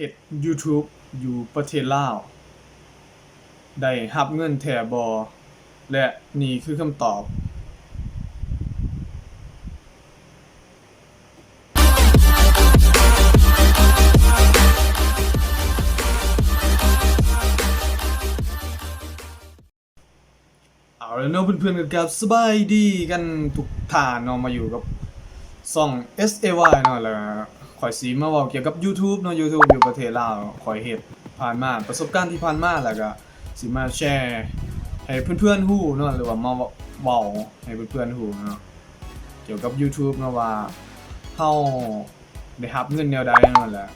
ເຮັດ YouTube ຢູ່ປະເທດລາວ ໄດ້ຮັບເງິນແທ້ບໍ່? ແລະ ນີ້ຄືຄຳຕອບ. ເອົາລະເນາະ ເພື່ອນໆ ກໍກັບສະບາຍດີກັນທຸກທ່ານເນາະ, ມາຢູ່ກັບຊ່ອງ ເອສເອວາຍ ເນາະ, ແລ້ວຂ້ອຍຊິມາເວົ້າກ່ຽວກັບ YouTube ເນາະ, YouTube ຢູ່ປະເທດລາວ ຂ້ອຍເຮັດຜ່ານມາ, ປະສົບການທີ່ຜ່ານມາ, ແລ້ວກໍຊິມາແຊໃຫ້ເພື່ອນໆ ຮູ້ເນາະ, ຫຼືວ່າມາເວົ້າໃຫ້ເພື່ອນໆ ຮູ້ເນາະ, ກ່ຽວກັບ YouTube ເນາະ ວ່າເຮົາ ໄດ້ຮັບເງິນແນວໃດເນາະ ແລ້ວ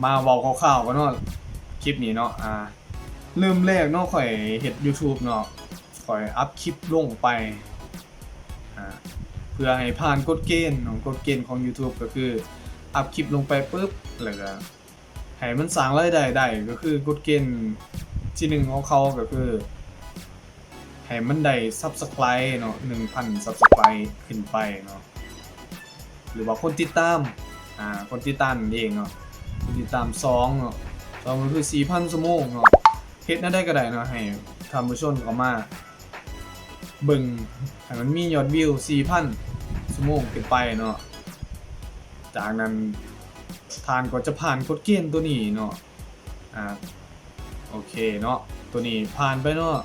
ມາເວົ້າຄ່າວໆ ກ່ອນເນາະ ຄລິບນີ້ເນາະ. ອ່າ ເລີ່ມແລກເນາະ ຂ້ອຍເຮັດ YouTube ເນາະ, ຂ້ອຍອັບຄລິບລົງໄປ ອ່າ ເພື່ອໃຫ້ຜ່ານກົດເກນເນາະ, ກົດເກນຂອງ YouTube ກໍຄືອັບຄລິບລົງໄປປຶບ ແລ້ວກໍໃຫ້ມັນສ້າງລາຍໄດ້ໄດ້ ກໍຄືກົດເກນທີໜຶ່ງຂອງເຂົາ ກໍຄື ໃຫ້ມັນໄດ້ Subscribe ເນາະ ໜຶ່ງພັນ Subscribe ຂຶ້ນໄປເນາະ ຫຼືວ່າຄົນຕິດຕາມ ອ່າ ຄົນຕິດຕາມນັ້ນເອງເນາະ, ຄົນຕິດຕາມສອງເນາະ, ສອງກໍຄືສີ່ພັນຊົ່ວໂມງເນາະ. ເຮັດແນວໃດກໍໄດ້ເນາະ ໃຫ້ທ່ານຜູ້ຊົມເຂົ້າມາເບິ່ງ ໃຫ້ມັນມີຍອດວິວສີ່ພັນຊົ່ວໂມງຂຶ້ນໄປເນາະ, ຈາກນັ້ນທ່ານກໍຈະຜ່ານກົດເກນຕົວນີ້ເນາະ. ອ່າ ໂອເຄເນາະ, ຕົວນີ້ຜ່ານໄປເນາະ.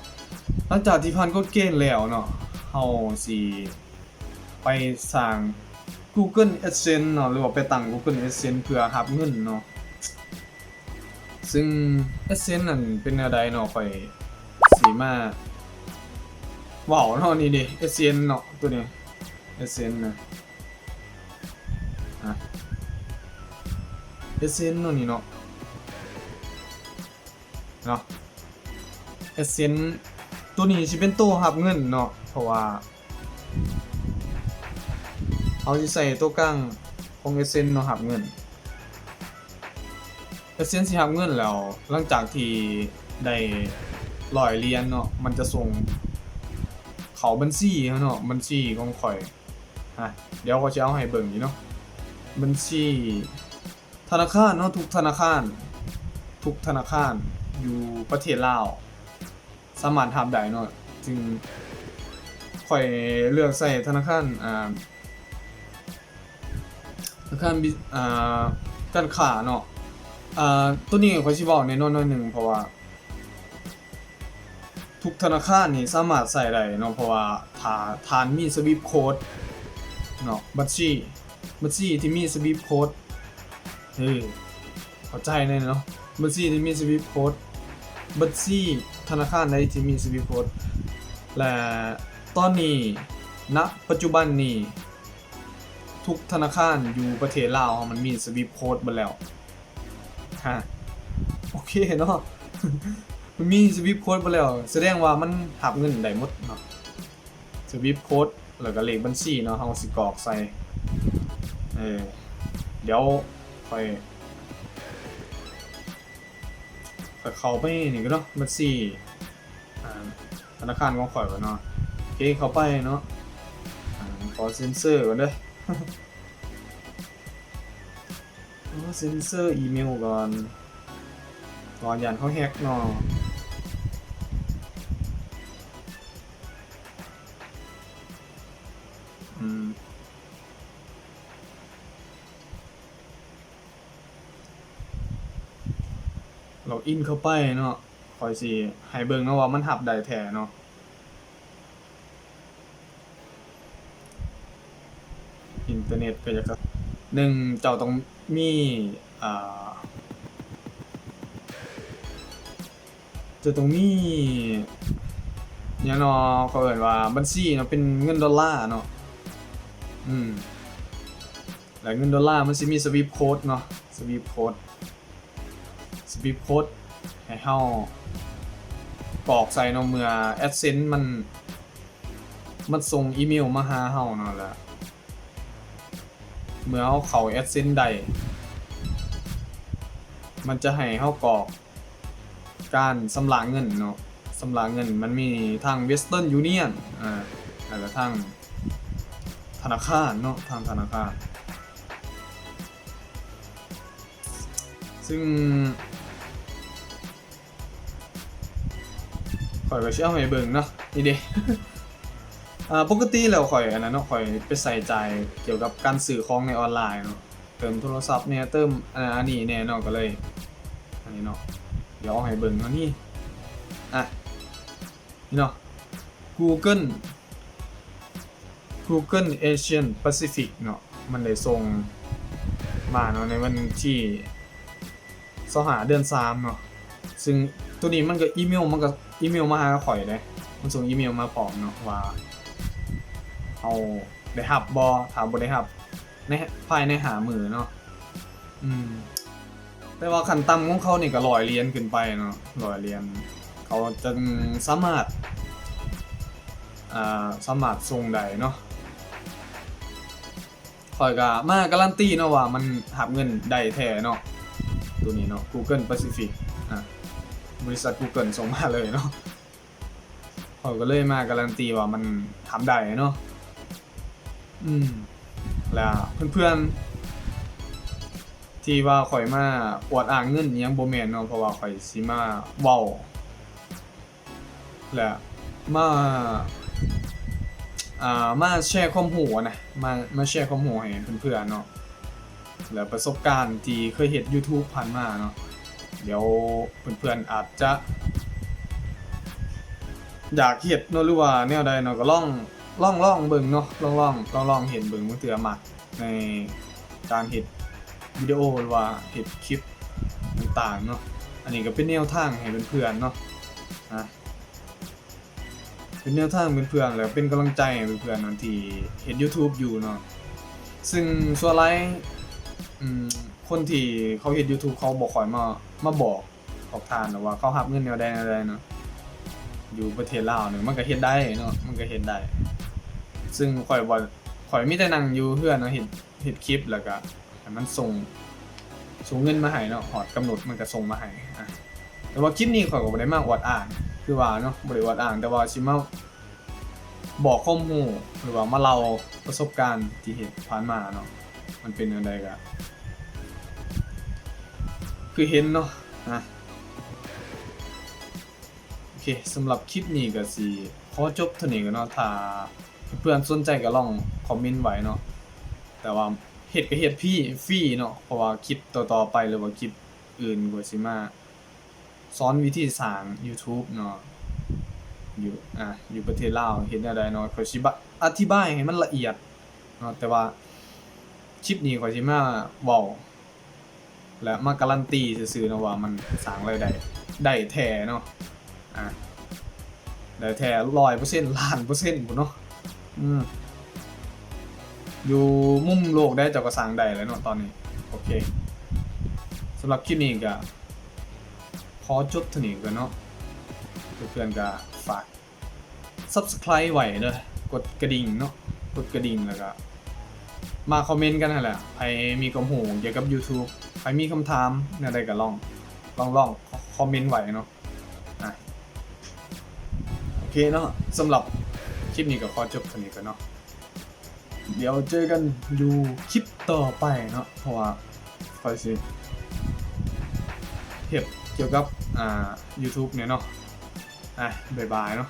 ຫຼັງຈາກທີ່ຜ່ານກົດເກນແລ້ວເນາະ ເຮົາຊິໄປສ້າງ Google AdSense ເນາະ ຫຼືວ່າໄປຕັ້ງ Google AdSense ເພື່ອຮັບເງິນເນາະ. ຊຶ່ງ AdSense ນັ້ນເປັນແນວໃດເນາະ ຂ້ອຍຊິມາເວົ້າເນາະ. ນີ້ເດ້ AdSense ເນາະ, ຕົວນີ້ AdSense ນະ ອ່າ AdSense ເນາະ ນີ້ເນາະ ເນາະ AdSense ຕົວນີ້ຊິເປັນໂຕຮັບເງິນເນາະ, ເພາະວ່າເຮົາຊິໃສ່ໂຕກາງຂອງ AdSense ເນາະ ຮັບເງິນ. AdSense ຊິຮັບເງິນແລ້ວ ຫຼັງຈາກທີ່ໄດ້ຮ້ອຍຫຼຽນເນາະ ມັນຈະສົ່ງເຂົ້າບັນຊີເຮົາເນາະ, ບັນຊີຂອງຂ້ອຍ. ຮະ ດຽວຂ້ອຍຊິເອົາໃຫ້ເບິ່ງຢູ່ເນາະ ບັນຊີທະນາຄານເນາະ, ທຸກທະນາຄານ ທຸກທະນາຄານຢູ່ປະເທດລາວສາມາດຮັບໄດ້ເນາະ. ຈຶ່ງຂ້ອຍເລືອກໃຊ້ທະນາຄານ ອ່າ ທະນາຄານ ອ່າ ການຄ້າເນາະ. ອ່າ ໂຕນີ້ຂ້ອຍຊິເວົ້າແນ່ນອນໜ້ອຍໜຶ່ງ ເພາະວ່າ ທຸກທະນາຄານນີ້ສາມາດໃຊ້ໄດ້ເນາະ, ເພາະວ່າຖ້າທ່ານມີ Swift Code ເນາະ, ບັນຊີ ບັນຊີທີ່ມີ Swift Code ເອີ ເຂົ້າໃຈແນ່ເນາະ, ບັນຊີທີ່ມີ Swift Code ບັນຊີທະນາຄານໃດທີ່ມີ Swift Code. ແລະ ຕອນນີ້ ນະ ປັດຈຸບັນນີ້ ທຸກທະນາຄານຢູ່ປະເທດລາວເຮົາມັນມີ Swift Code ເບິດແລ້ວ. ຮະ ໂອເຄເນາະ, ມັນມີ Swift Code ເບິດແລ້ວ ສະແດງວ່າມັນຮັບເງິນໄດ້ໝົດເນາະ, Swift Code ແລ້ວກໍເລກບັນຊີເນາະ, ເຮົາຊິກອກໃສ່. ເອີ ດຽວຂ້ອຍ ຂ້ອຍເຂົ້າໄປນີ້ກ່ອນເນາະ, ບັນຊີ ອ່າ ທະນາຄານຂອງຂ້ອຍກ່ອນເນາະ. ໂອເຄ ເຂົ້າໄປເນາະ, ອ່າ ຂໍເຊັນເຊີກ່ອນເດີ້. ອໍ ເຊັນເຊີອີເມວກ່ອນ ເພາະຢ້ານເຂົາແຮັກເນາະ. ອືມ ລັອກອິນເຂົ້າໄປເນາະ, ຂ້ອຍຊິໃຫ້ເບິ່ງເນາະວ່າມັນຮັບໄດ້ແທ້ເນາະ. ອິນເຕີເນັດກໍຢາກ ໜຶ່ງ ເຈົ້າຕ້ອງມີ ອ່າ ເຈົ້າຕ້ອງມີຫຍັງເນາະ ເຂົາເອີ້ນວ່າບັນຊີເນາະ ເປັນເງິນໂດລາເນາະ. ອືມ ແລະ ເງິນໂດລາມັນຊິມີ Swift Code ເນາະ, Swift Code Swift Code ໃຫ້ເຮົາກອກໃສ່ເນາະ ເມື່ອ AdSense ມັນ ມັນສົ່ງອີເມວມາຫາເຮົາເນາະ, ແລ້ວເມື່ອເຮົາເຂົ້າ AdSense ໄດ້ ມັນຈະໃຫ້ເຮົາກອກການຊຳລະເງິນເນາະ, ຊຳລະເງິນ ມັນມີທາງ Western Union ອ່າ ແລ້ວກໍທາງທະນາຄານເນາະ, ທາງທະນາຄານ. ຊຶ່ງຂ້ອຍກໍຊິເອົາໃຫ້ເບິ່ງເນາະ ນີ້ເດ້. ອ່າ ປົກກະຕິແລ້ວຂ້ອຍອັນນັ້ນເນາະ ຂ້ອຍໄປໃສ່ຈ່າຍກ່ຽວກັບການຊື້ຂອງໃນອອນລາຍເນາະ ເຕີມໂທລະສັບແດ່ ເຕີມອັນນັ້ນອັນນີ້ແດ່ເນາະ ກໍເລີຍອັນນີ້ເນາະ ດຽວເອົາໃຫ້ເບິ່ງເນາະ ນີ້ ອ່ະ ນີ້ເນາະ Google Google Asian Pacific ເນາະ ມັນໄດ້ສົ່ງມາເນາະ ໃນວັນທີຊາວຫ້າ ເດືອນສາມເນາະ. ຊຶ່ງໂຕນີ້ມັນກໍອີເມວ ມັນກໍອີເມວມາຫາຂ້ອຍເດ້ ມັນສົ່ງອີເມວມາພ້ອມເນາະ ວ່າເຮົາໄດ້ຮັບບໍ່ ຖ້າບໍ່ໄດ້ຮັບໃນ ພາຍໃນຫ້າມື້ເນາະ. ອືມ ແຕ່ວ່າຂັ້ນຕ່ຳຂອງເຂົານີ້ກໍຮ້ອຍຫຼຽນຂຶ້ນໄປເນາະ ຮ້ອຍຫຼຽນ ເຂົາຈຶ່ງສາມາດ ອ່າ ສາມາດສົ່ງໄດ້ເນາະ. ຂ້ອຍກໍມາກາລັນຕີເນາະວ່າມັນຮັບເງິນໄດ້ແທ້ເນາະ ໂຕນີ້ເນາະ Google Pacific ອ່າ ບໍລິສັດ Google ສົ່ງມາເລີຍເນາະ. ຂ້ອຍກໍເລີຍມາກາລັນຕີວ່າມັນທຳໄດ້ເນາະ. ອືມ ແລ້ວເພື່ອນໆ ທີ່ວ່າຂ້ອຍມາອວດອ້າງເງິນອີ່ຫຍັງ ບໍ່ແມ່ນເນາະ ເພາະວ່າຂ້ອຍຊິມາເວົ້າ ແລະ ມາ ອ່າ ມາແຊຄວາມຮູ້ນະ ມາ ມາແຊຄວາມຮູ້ໃຫ້ເພື່ອນໆເນາະ ແລະ ປະສົບການທີ່ເຄີຍເຮັດ YouTube ຜ່ານມາເນາະ. ດຽວເພື່ອນໆອາດຈະຢາກເຮັດເນາະ ຫຼືວ່າແນວໃດເນາະ ກໍລອງ ລອງ ລອງເບິ່ງເນາະ ລອງ ລອງ ລອງ ລອງເຮັດເບິ່ງ ບາງເທື່ອມັກໃນການເຮັດວິດີໂອ ຫຼືວ່າເຮັດຄລິບຕ່າງໆເນາະ. ອັນນີ້ກໍເປັນແນວທາງໃຫ້ເພື່ອນໆເນາະ ນະ ເປັນແນວທາງເພື່ອນໆ ແລ້ວເປັນກຳລັງໃຈໃຫ້ເພື່ອນໆເນາະ ທີ່ເຮັດ YouTube ຢູ່ເນາະ. ຊຶ່ງສ່ວນຫຼາຍ ອືມ ຄົນທີ່ເຂົາເຮັດ YouTube ເຂົາບໍ່ຄ່ອຍມາ ມາບອກພວກທ່ານວ່າເຂົາຮັບເງິນແນວໃດແນວໃດເນາະ. ຢູ່ປະເທດລາວນີ້ມັນກໍເຮັດໄດ້ເນາະ ມັນກໍເຮັດໄດ້. ຊຶ່ງຂ້ອຍບໍ່ ຂ້ອຍມີແຕ່ນັ່ງຢູ່ເຮືອນເນາະ ເຮັດ ເຮັດຄລິບ ແລ້ວກໍໃຫ້ມັນສົ່ງ ສົ່ງເງິນມາໃຫ້ເນາະ ຮອດກຳນົດມັນກໍສົ່ງມາໃຫ້. ອາ ແຕ່ວ່າຄລິບນີ້ຂ້ອຍກໍບໍ່ໄດ້ມາອວດອ້າງ ຄືວ່າເນາະ ບໍ່ໄດ້ອວດອ້າງ ແຕ່ວ່າຊິມາ ບອກຄວາມຮູ້ ຫຼືວ່າມາເລົ່າປະສົບການທີ່ເຮັດຜ່ານມາເນາະ ມັນເປັນແນວໃດກໍຄືເຫັນເນາະ ນະ. ໂອເຄ ສຳລັບຄລິບນີ້ກໍຊິຂໍຈົບເທົ່ານີ້ກ່ອນເນາະ. ຖ້າເພື່ອນສົນໃຈກໍລອງຄອມເມັນໄວ້ເນາະ ແຕ່ວ່າເຮັດກໍເຮັດຟຣີ ຟຣີເນາະ ເພາະວ່າຄລິບຕໍ່ໆໄປ ຫຼືວ່າຄລິບອື່ນ ຂ້ອຍຊິມາ ສອນວິທີສ້າງ YouTube ເນາະ ຢູ່ ອ່າ ຢູ່ປະເທດລາວເຮັດແນວໃດເນາະ ຂ້ອຍຊິ ອະທິບາຍໃຫ້ມັນລະອຽດເນາະ. ແຕ່ວ່າຄລິບນີ້ຂ້ອຍຊິມາເວົ້າ ແລະ ມາກາລັນຕີຊື່ໆເນາະວ່າມັນສ້າງລາຍໄດ້ ໄດ້ແທ້ເນາະ ອ່າ ໄດ້ແທ້ຮ້ອຍເປີເຊັນ ລ້ານເປີເຊັນພຸ້ນເນາະ. ອືມ ຢູ່ມຸມໂລກໃດເຈົ້າກໍສ້າງໄດ້ແລ້ວເນາະຕອນນີ້. ໂອເຄ ສຳລັບຄລິບນີ້ກໍຂໍຈົບເທົ່ານີ້ກ່ອນເນາະ. ເພື່ອນໆກໍຝາກ Subscribe ໄວ້ເດີ ກົດກະດິ່ງເນາະ ກົດກະດິ່ງ ແລ້ວກໍມາຄອມເມັນກັນຫັ້ນແຫຼະ. ໃຜມີຄວາມຮູ້ກ່ຽວກັບ YouTube ໃຜມີຄຳຖາມແນວໃດກໍລອງ ລອງ ລອງຄອມເມັນໄວ້ເນາະ. ອ່ະ ໂອເຄເນາະ ສຳລັບຄລິບນີ້ກໍຂໍຈົບເທົ່ານີ້ກ່ອນເນາະ. ດຽວເຈີກັນຢູ່ຄລິບຕໍ່ໄປເນາະ ເພາະວ່າຂ້ອຍຊິເຮັດກ່ຽວກັບ ອ່າ YouTube ແດ່ເນາະ. ອ່ະ ບາຍບາຍເນາະ.